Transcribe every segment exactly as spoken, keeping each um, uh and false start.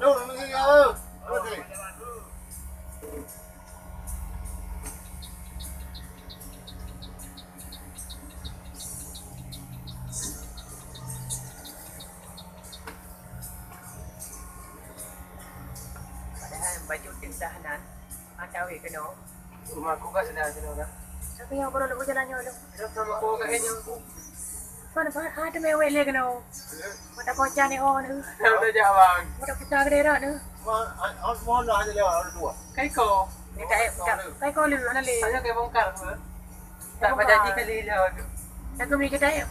Padahai bacut teuntah nan, atawa keunoe. Rumah aku kat sana, sana orang. Tapi yang baru lalu jalan nyoe tu. Sama aku kat nyoe. Kan, kan, ada mewek lagi kena. Mata kocak ni, oh, ni. Dah, dah jak, bang. Mata kita gede dah ni. Wah, ah, ah, mohon lah aja lewat, ada dua. Kaiko. Ni tak, tak, kaiko lu, mana le? Saya kayak bongkar tu. Tak pada jika lila tu. Aku ni kita,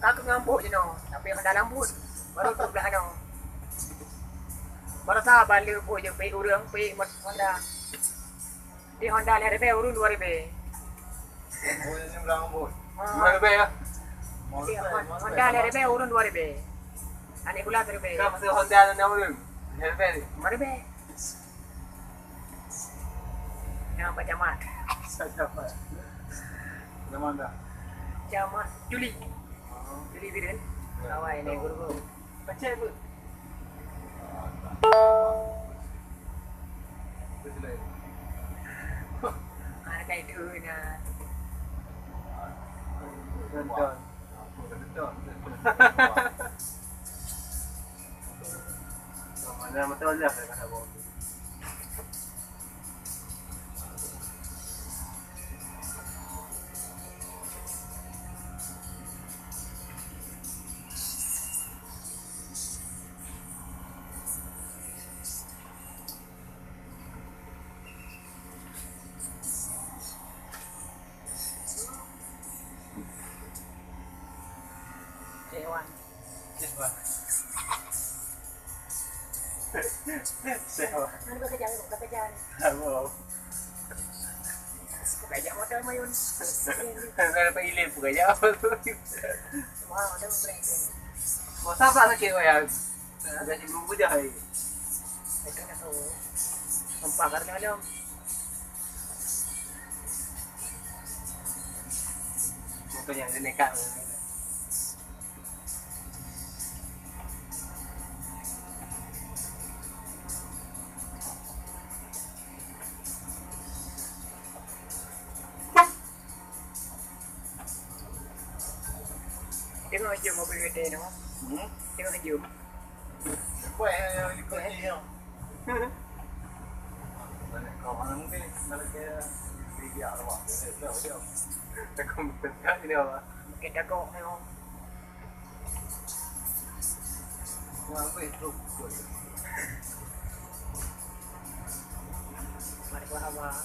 aku ngambuk je no. Tapi yang dalam but, baru tu belah no. Baru sabar le, bu je, pi urang, pi mot-, Honda. Di Honda lhèe ribèe, urun dua ribèe. Oh, ini belah ngambuk. Ah. Dua ribèe ya? Di Hon-, Honda lhèe ribèe, urun dua ribèe. Aneuk gula siribèe. Ka pasal Honda na urun. Lhèe ribèe. Lima ribèe. Yang Pak Camat. Siapa? Nama anda? Camat Juli. Oh. Juli Biren. Ya, awai ni betul. Guru-guru. Pacai, Bu. Ah, tak. Terus lain. Ah, kayak itu, nah. Tonton. Mana mata Allah dah nak buat. Sewa. Sewa. Sewa. Mana bekerja, bekerja ni? Apa? Bekerja motor mayun. Saya dapat ilim bekerja apa tu? Wah, ada bekerja. Masa apa sakit wayang? Ada di bulu bujah hari. Saya kena tahu. Sampah karena ada. Mungkin yang ada nekat. Tengok jom mobil kereta tu. Hmm? Tengok jom. Kuat, eh, kuat, eh. Banyak kawan mungkin, kalau dia bijak awak, dia, dia, dia. Takut berdekat ini, awak. Makin takut, memang. Wah, apa itu? Mari, Pak Abah.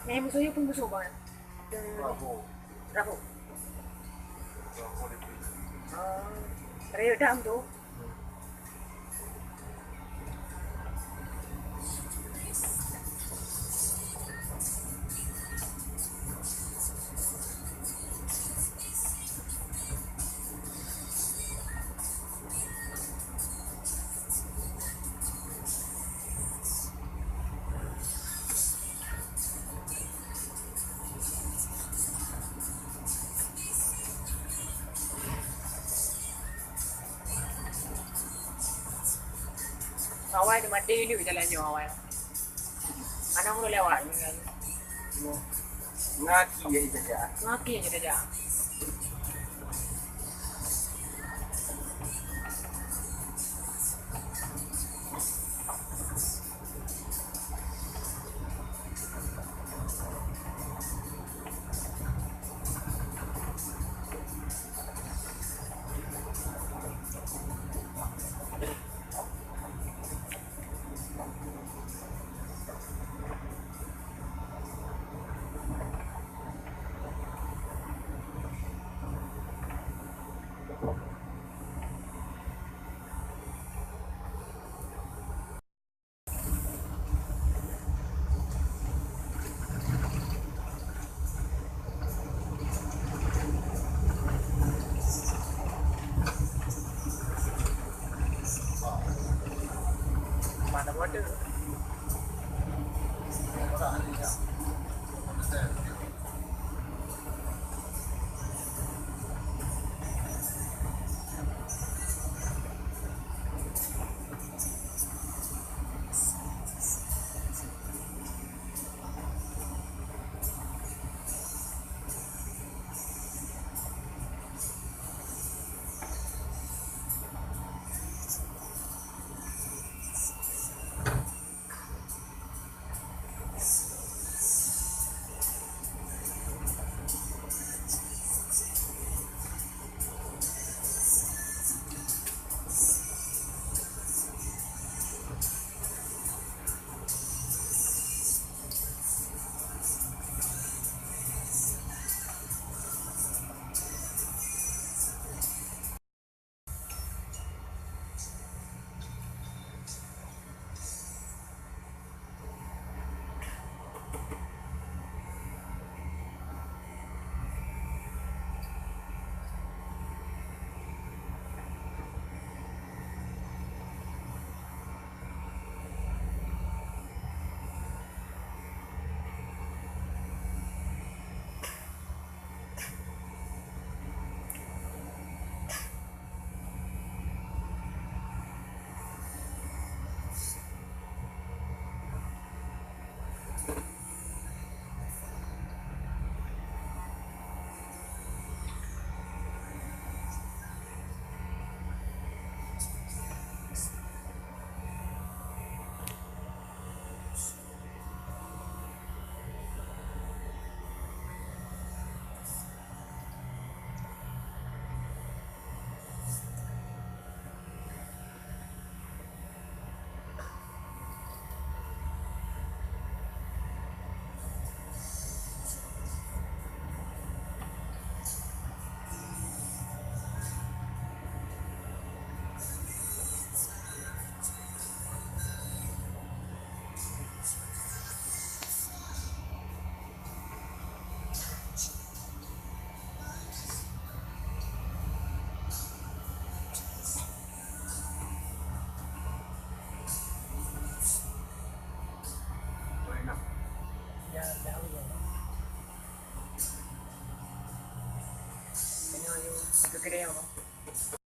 Nyan musoh yue peue musoh, Bang? Rabu. Rabu. Rabu di sini. Ah, rayeuk dam tu. Awai di mati ni jalan nyoe awai. Aneuk muda lewat. Ngaki jadi saja. Ngaki jadi saja. Jangan jauh ya. Tengok yuk, itu kedai apa?